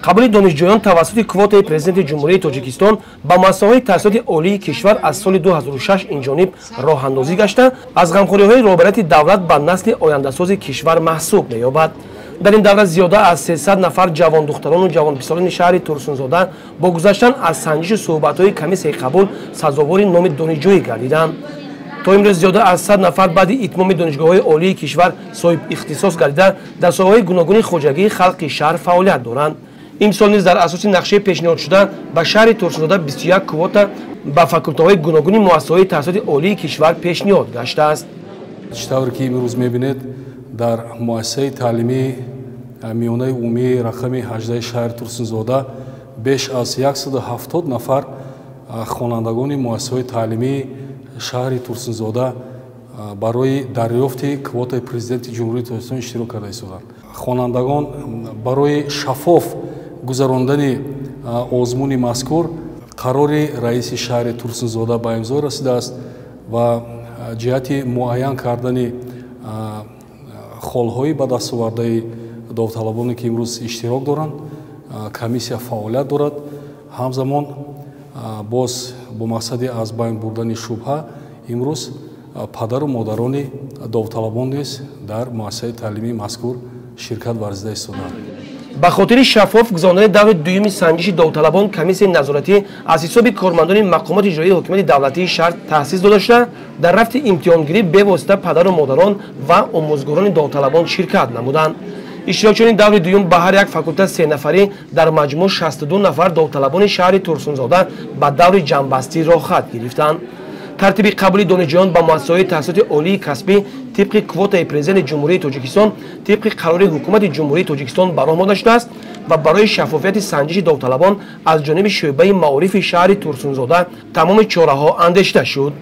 Қабули донишҷӯён тавассути квотаи Президенти Ҷумҳурии Тоҷикистон ба муассисаҳои таҳсилоти олии кишвар аз соли 2006 инҷониб роҳандозӣ гашта, аз ғамхориҳои роҳбарияти давлат ба насли ояндасози кишвар маҳсуб меёбад. Дар ин давра зиёда аз 300 нафар ҷавондухтарону ҷавонписарони шаҳри Турсунзода бо гузаштан аз санҷишу суҳбатҳои комиссияи қабул сазовори номи донишҷӯӣ гардиданд. То имрӯз зиёда аз 100 нафар баъди итмоми донишгоҳҳои олии кишвар соҳиб ихтисос гардида, дар соҳаҳои гуногуни хоҷагии халқи шаҳр фаъолият доранд. Имсол низ дар асоси нақшаи пешниҳодшуда ба шаҳри Турсунзода 21 квота ба факултаҳои гуногуни муассисаҳои таҳсилоти олии кишвар пешниҳод гаштааст. Чӣ тавре ки имрӯз мебинед, дар муассисаи таълимии миёнаи умумии рақами 18 шаҳри Турсунзода беш аз 170 нафар хонандагони муассисаҳои таълимии шаҳри Турсунзода барои дарёфти квотаи Президенти Ҷумҳурии Тоҷикистон иштирок карда истоданд. Хонандагон барои шаффоф гузарондани озмуни мазкур қарори раиси шаҳри Турсунзода ба имзо расидааст ва ҷиҳати муайян кардани холҳои ба дастовардаи довталабоне, ки имрӯз иштирок доранд, комиссия фаъолият дорад. Ҳамзамон боз бо мақсади аз байн бурдани шубҳа имрӯз падару модарони довталабон низ дар муассисаи таълимии мазкур ширкат варзида истодаанд. Ба хотири шаффоф гузарондани даври дуюми санҷиши довталабон комиссияи назоратӣ аз ҳисоби кормандони мақомоти иҷроии ҳокимияти давлатии шаҳр таъсис дода шуда, дар рафти имтиҳонгирӣ бевосита падару модарон ва омӯзгорони довталабон ширкат намуданд. Иштирокчиёни даври дуюм ба ҳар як факулта се нафарӣ, дар маҷмӯъ 62 нафар довталабони шаҳри Турсунзода ба даври ҷамъбастӣ роҳхат гирифтанд. Тартиби қабули донишҷӯён ба муассисаҳои таҳсилоти олии касбӣ тибқи квотаи Президенти Ҷумҳурии Тоҷикистон тибқи қарори Ҳукумати Ҷумҳурии Тоҷикистон ба роҳ монда шудааст ва барои шаффофияти санҷиши довталабон аз ҷониби шӯъбаи маорифи шаҳри Турсунзода тамоми чораҳо андешида шуд.